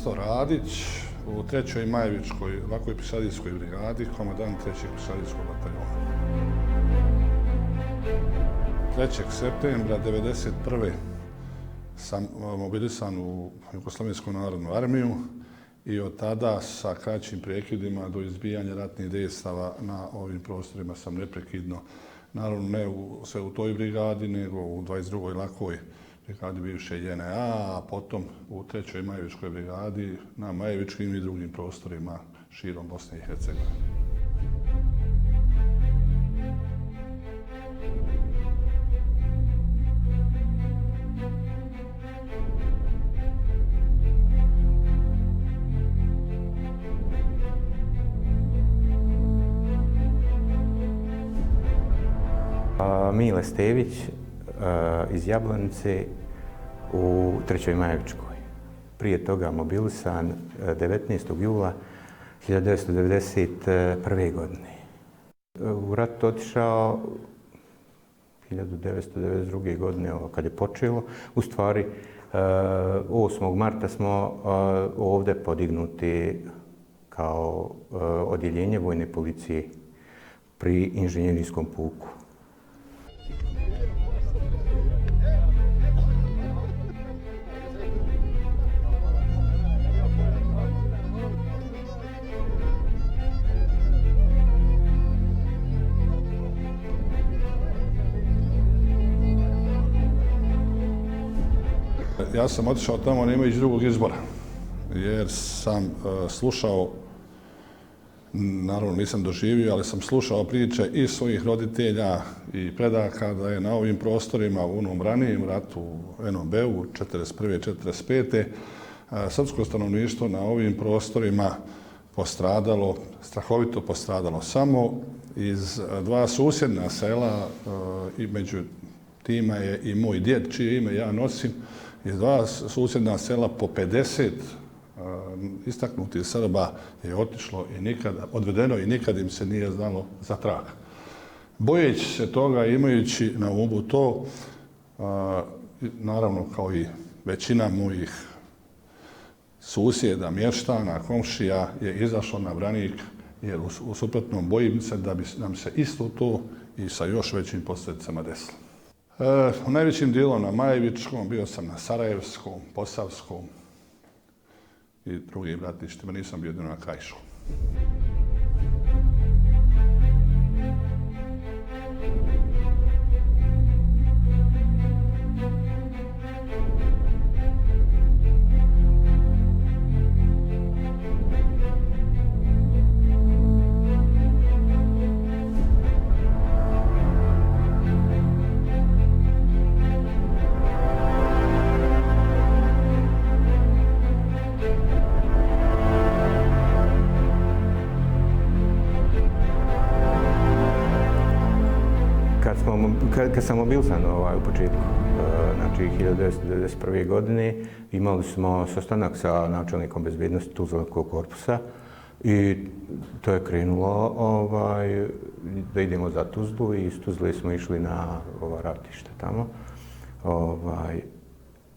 Krunoslav Radić u 3. Majevičkoj lakoj pješadijskoj brigadi, komandant 3. pješadijskog bataljona. 3. septembra 1991. sam mobilisan u Jugoslavensku narodnu armiju i od tada sa kraćim prekidima do izbijanja ratnih dejstava na ovim prostorima sam neprekidno, naravno ne sve u toj brigadi, nego u 22. lakoj brigadi bivše JNA, a potom u 3. Majevičkoj brigadi na Majevičkim i drugim prostorima širom Bosne i Hercegovine. Mile Stević iz Jablanice u 3. Majevičkoj. Prije toga mobilisan 19. jula 1991. godine. U rat otišao 1992. godine, kad je počelo. U stvari, 8. marta smo ovdje podignuti kao odjeljenje vojne policije pri inženjerijskom puku. Ja sam otišao tamo nemajući drugog izbora, jer sam slušao, naravno nisam doživio, ali sam slušao priče i svojih roditelja i predaka da je na ovim prostorima u onom ranijem ratu u NOB-u 1941. 1945. Srpsko stanovništvo na ovim prostorima postradalo, strahovito postradalo. Samo iz 2 susjedna sela, i među tima je i moj djed, čije ime ja nosim, iz 2 susjedna sela po 50 istaknutih Srba je otišlo i nikada, odvedeno i nikad im se nije znalo za trag. Bojeći se toga, imajući na umu to, naravno kao i većina mojih susjeda, mještana, komšija je izašlo na branik, jer u suprotnom bojim se da bi nam se isto to i sa još većim posljedicama desilo. U najvećim dijelom na Majevičkom, bio sam na Sarajevskom, Posavskom i drugim ratištima, nisam bio na Krajiškom. Kad sam mobilisan u početku, znači 1991. godine, imali smo sastanak sa načelnikom bezbednosti Tuzlanskog korpusa i to je krenulo da idemo za Tuzlu i iz Tuzle smo išli na ratište tamo.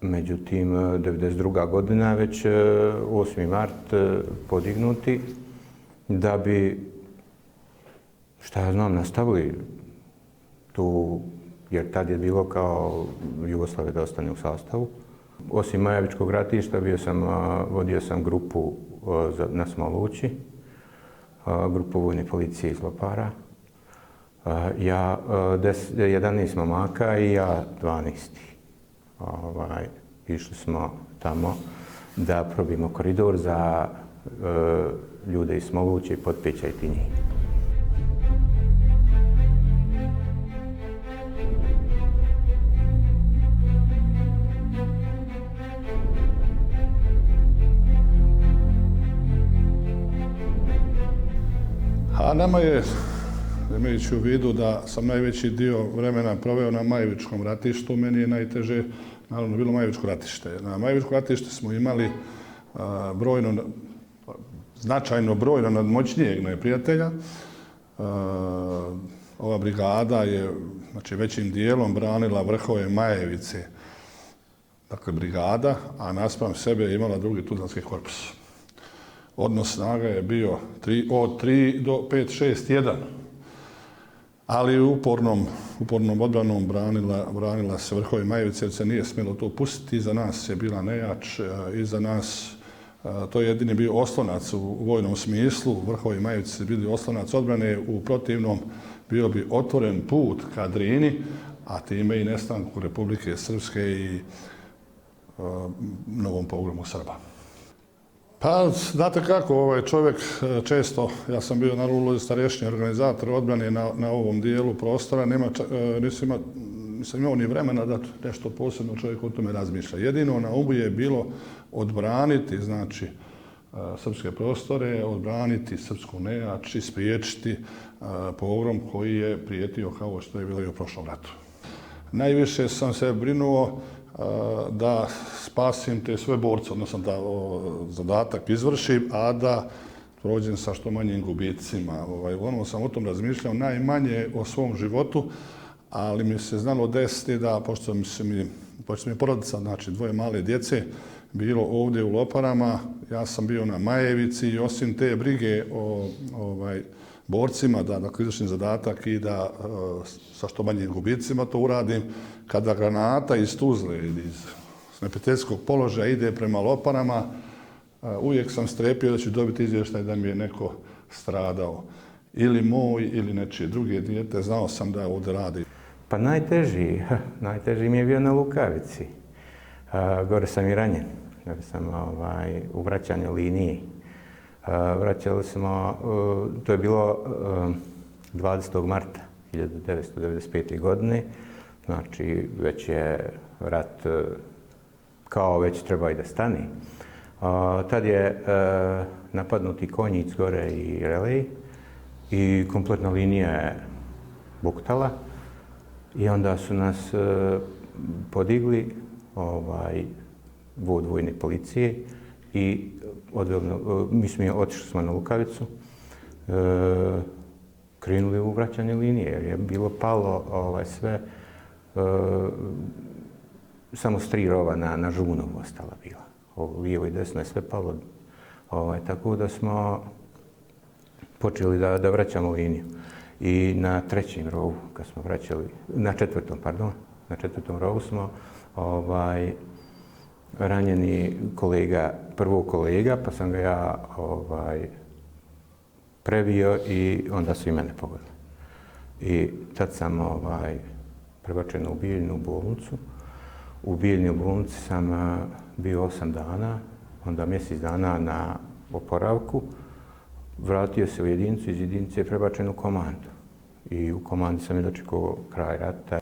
Međutim, 1992. godina, već 8. mart podignuti, da bi, šta ja znam, nastavili tu, jer tad je bilo kao Jugoslavija da ostane u sastavu. Osim Majevičkog ratišta vodio sam grupu na Smolući, grupu vojne policije iz Lopara. Ja 11 momaka i ja 12. Išli smo tamo da probimo koridor za ljude iz Smoluće, Potpeća i Tinje. A nama je, imajući u vidu da sam najveći dio vremena proveo na Majevičkom ratištu, meni je najteže, naravno, bilo Majevičko ratište. Na Majevičko ratište smo imali značajno brojno nadmoćnijeg neprijatelja. Ova brigada je, znači, većim dijelom branila vrhove Majevice. dakle brigada, a naspram sebe je imala drugi tuzlanski korpus. Odnos snaga je bio od 3 do 5, 6, 1. Ali upornom odbranom branila se Vrhovi Majevice jer se nije smjelo to pustiti. Iza nas je bila Nejač, iza nas to je jedini bio oslonac u vojnom smislu. Vrhovi Majevice su bili oslonac odbrane, u protivnom bio bi otvoren put ka Drini, a time i nestanku Republike Srpske i novom pogromu Srba. Pa, znate kako, čovjek često, ja sam bio naravno ulozi starešni organizator odbrane na ovom dijelu prostora, nisam imao ni vremena da nešto posebno čovjek o tome razmišlja. Jedino na umu je bilo odbraniti, znači, srpske prostore, odbraniti srpsku Nejač i spriječiti pogrom koji je prijetio kao što je bilo i u prošlom ratu. Najviše sam se brinuo da spasim te sve borce, odnosno da zadatak izvršim, a da prođem sa što manjim gubicima. Ono sam o tom razmišljao najmanje o svom životu, ali mi se znalo desiti da, pošto mi je porodica, znači 2 male djece, bilo ovdje u Loparama, ja sam bio na Majevici i osim te brige o borcima, da izvršim zadatak i da sa što manjim gubicima to uradim, kada granata iz Tuzle ili iz neprijateljskog položaja ide prema Loparama, uvijek sam strepio da ću dobiti izvještaj da mi je neko stradao. Ili moj, ili nečije druge dijete, znao sam da ovdje radi. Pa najteži mi je bio na Lukavici. Gore sam i ranjen, gore sam u vraćanju liniji. Vraćali smo, to je bilo 20. marta 1995. godine, znači već je rat kao već treba i da stani. Tad je napadnuti Konjic gore i Relej i kompletna linija je buktala i onda su nas podigli vod vojne policije i otišli smo na Lukavicu, krenuli u vraćanje linije jer je bilo palo sve, samo s 3 rova na Žunovu ostala bila. Lijevo i desno je sve palo, tako da smo počeli da vraćamo liniju. I na 3. rovu, kad smo vraćali, na 4. rovu smo ranjeni prvog kolega, pa sam ga ja previo i onda su i mene pogodili. I tad sam prebačen u Bijeljinu bolnicu. U Bijeljinu bolnici sam bio 8 dana, onda mjesec dana na oporavku. Vratio se u jedinicu, iz jedinice je prebačen u komandu. I u komandi sam je dočekao kraj rata.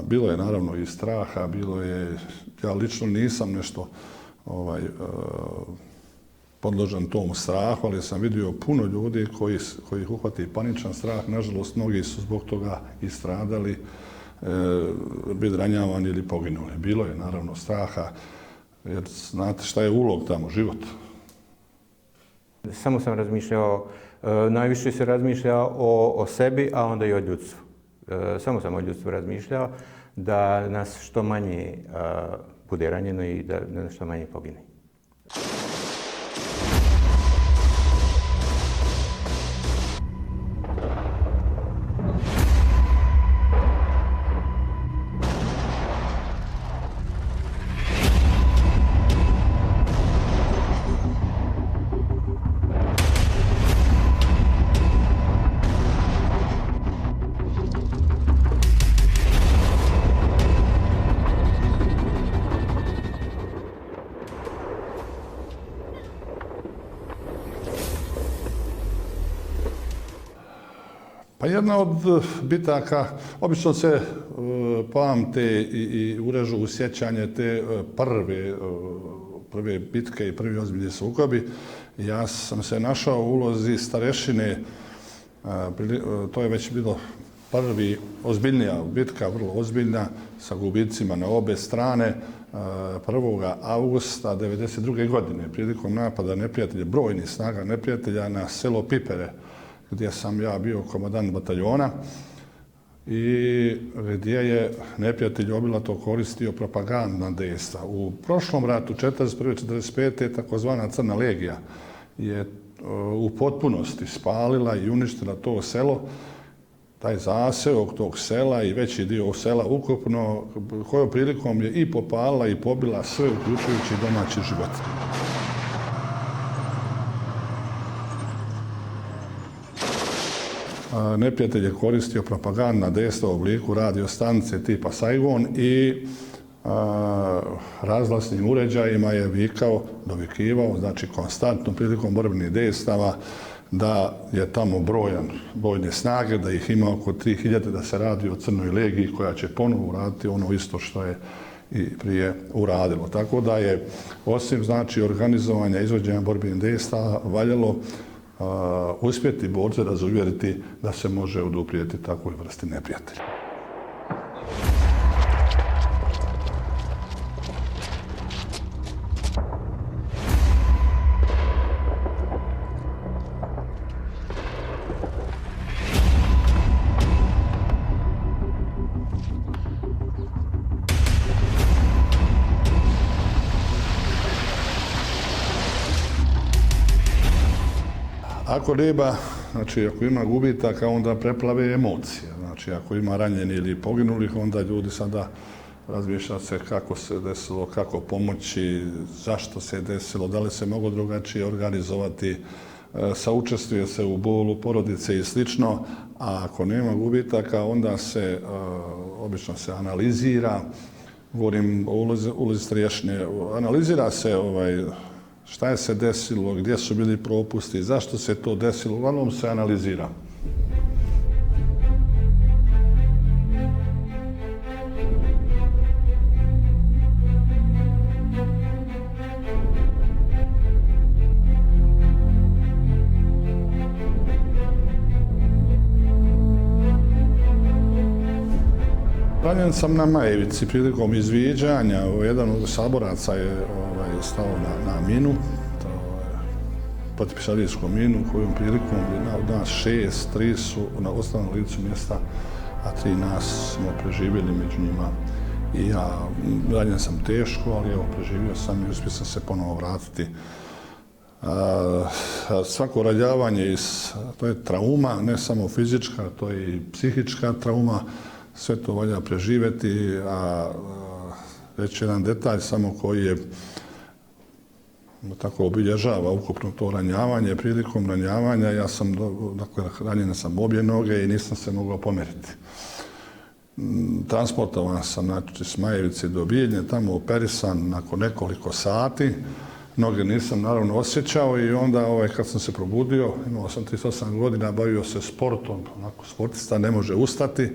Bilo je naravno i straha, bilo je, ja lično nisam nešto podložan tom strahu, ali sam vidio puno ljudi koji ih uhvati paničan strah. Nažalost, mnogi su zbog toga i stradali, bili ranjavani ili poginuli. Bilo je naravno straha, jer znate šta je ulog tamo, život. Samo sam razmišljao, najviše se razmišljao o sebi, a onda i o ljudstvu. Samo sam o ljudstvu razmišljao da nas što manje bude ranjeno i da nas što manje pogine. Pa jedna od bitaka, obično se pamte i urežu u sjećanje te prve bitke i prvi ozbiljni sukobi. Ja sam se našao u ulozi starešine, to je već bilo prvi ozbiljnija bitka, vrlo ozbiljna, sa gubicima na obe strane. 1. augusta 1992. godine, prilikom napada neprijatelja, brojnih snaga neprijatelja na selo Pipere, gdje sam ja bio komandant bataljona i gdje je neprijatelj obilato koristio propagandna dejstva. U prošlom ratu, 1941-1945, takozvana Crna legija je u potpunosti spalila i uništila to selo, taj zaseok tog sela i veći dio sela ukupno, kojom prilikom je i popalila i pobila sve, uključujući domaći život. Neprijatelj je koristio propagandna dejstva u obliku radio stanice tipa Saigon i razglasnim uređajima je dovikivao, znači konstantno prilikom borbenih dejstava, da je tamo brojne snage, da ih ima oko 3000, da se radi o Crnoj legiji koja će ponovo uraditi ono isto što je i prije uradilo. Tako da je, osim znači organizovanja i izvođenja borbenih dejstava, valjalo uspjeti borce razuvjeriti da se može oduprijeti takvoj vrsti neprijatelja. Ako nema, znači ako ima gubitaka, onda preplave emocije. Znači ako ima ranjeni ili poginulih, onda ljudi sada razmišljaju se kako se desilo, kako pomoći, zašto se desilo, da li se mogu drugačije organizovati, saučestvuje se u bolu porodice i slično, a ako nema gubitaka, onda se obično se analizira, govorim o ulozi starješine, analizira se šta je se desilo, gdje su bili propusti, zašto se to desilo, uglavnom se analizira. Ranjen sam na Majevici prilikom izviđanja. Jedan od saboraca je stao na minu, protivpješadijsku minu, kojom prilikom od nas 6, 3 su na osnovnom licu mjesta, a 3 nas smo preživjeli među njima. I ja ranjen sam teško, ali evo preživio sam i uspio sam se ponovo vratiti. Svako ranjavanje to je trauma, ne samo fizička, to je i psihička trauma. Sve to valja preživjeti, a reći jedan detalj samo koji je tako obilježava ukupno to ranjavanje. Prilikom ranjavanja ja sam, dakle, ranjen sam obje noge i nisam se mogao pomeriti. Transportovan sam, znači, s Majevice do Bijeljne, tamo operisan nakon nekoliko sati. Noge nisam naravno osjećao i onda kad sam se probudio, imao sam 38 godina, bavio se sportom, onako sportista ne može ustati,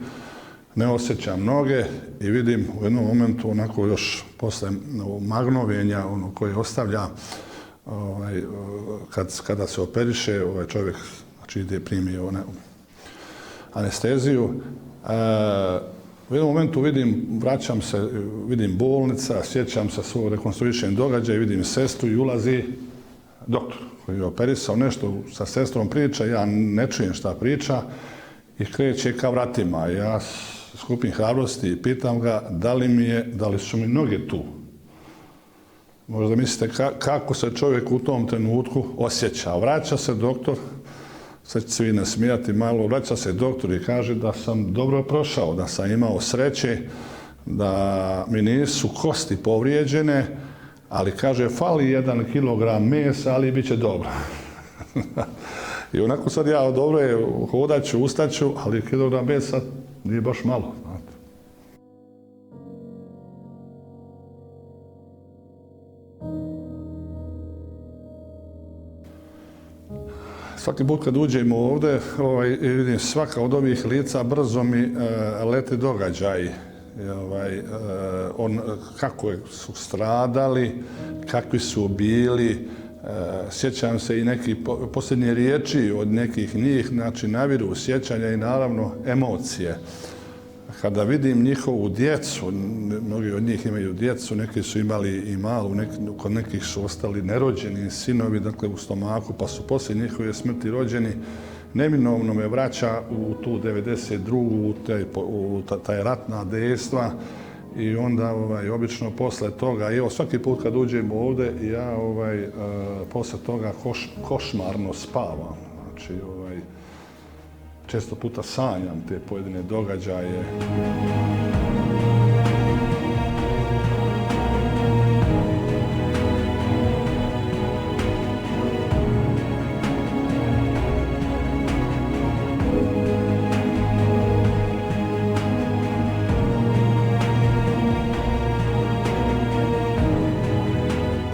ne osjećam noge i vidim u jednom momentu, onako još posle magnovenja, ono koje ostavlja kada se operiše, čovjek, znači ide primi anesteziju. U jednom momentu vraćam se, vidim bolnica, sjećam se svog rekonstruišenog događaja, vidim sestru i ulazi doktor koji je operisao, nešto sa sestrom priča, ja ne čujem šta priča i kreće ka vratima. Ja skupim hrabrosti i pitam ga da li su mi noge tu. Možda mislite kako se čovjek u tom trenutku osjeća. Vraća se doktor, sad će se vi nasmijati malo, vraća se doktor i kaže da sam dobro prošao, da sam imao sreće, da mi nisu kosti povrijeđene, ali kaže fali 1 kilogram mesa, ali bit će dobro. I onako sad ja dobro je, hodat ću, ustaću, ali kilogram mesa nije baš malo. Znate. Svaki put kad uđemo ovdje, vidim svaka od ovih lica brzo mi lete događaj. Kako su stradali, kakvi su bili. Sjećam se i nekih posljednje riječi od nekih njih, znači naviru sjećanja i naravno emocije. Kada vidim njihovu djecu, mnogi od njih imaju djecu, neki su imali i malu, kod nekih su ostali nerođeni sinovi, dakle u stomaku, pa su poslije njihove smrti rođeni, neminovno me vraća u tu 92. u taj ratna dejstva i onda obično posle toga, evo svaki put kad uđem ovdje, ja posle toga košmarno spavam. Znači, često puta sanjam te pojedine događaje.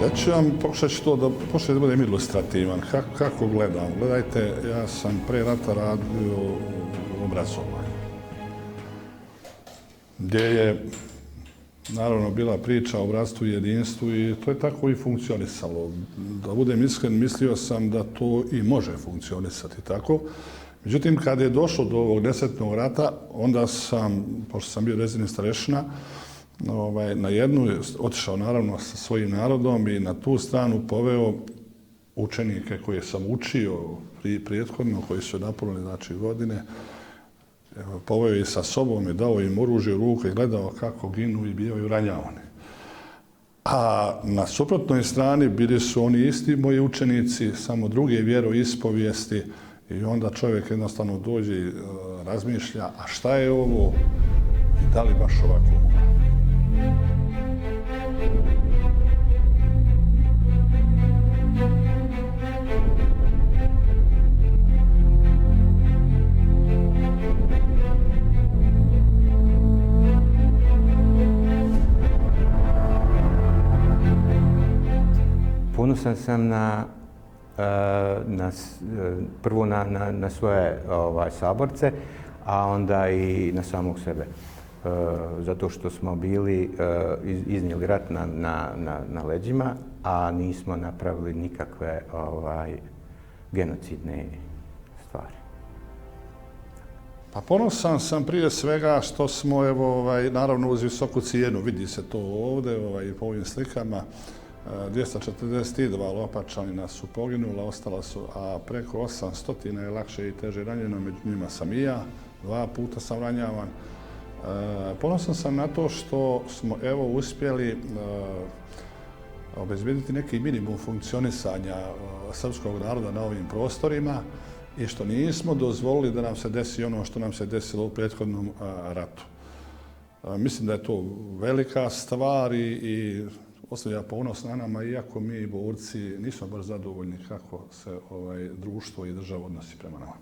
Ja ću vam pokušati da budem ilustrativan. Kako gledam? Gledajte, ja sam pre rata radio u obrazovanju, gdje je naravno bila priča o bratstvu i jedinstvu i to je tako i funkcionisalo. Da budem iskren, mislio sam da to i može funkcionisati tako. Međutim, kad je došlo do ovog nesretnog rata, onda sam, pošto sam bio rezervni starešina, na jednu otišao naravno sa svojim narodom i na tu stranu poveo učenike koje sam učio prethodno, koji su napunili znači godine, poveo ih sa sobom i dao im oružje u ruke i gledao kako ginu i bivaju ranjavani. A na suprotnoj strani bili su oni isti moji učenici, samo druge vjeroispovijesti i onda čovjek jednostavno dođe i razmišlja, a šta je ovo i da li baš ovako mora? Ponosan sam prvo na svoje saborce, a onda i na samog sebe. Zato što smo bili iznijeli rat na leđima, a nismo napravili nikakve genocidne stvari. Pa ponosan sam prije svega što smo, naravno uz visoku cijenu, vidi se to ovdje po ovim slikama, 242 Lopačanina su poginula, ostala su, a preko 800 je lakše i teže ranjeno, među njima sam i ja, 2 puta sam ranjavan. Ponosan sam na to što smo uspjeli obezbediti neki minimum funkcionisanja srpskog naroda na ovim prostorima i što nismo dozvolili da nam se desi ono što nam se desilo u prethodnom ratu. Mislim da je to velika stvar i ostavlja ponos na nama, iako mi borci nismo baš zadovoljni kako se društvo i država odnosi prema nama.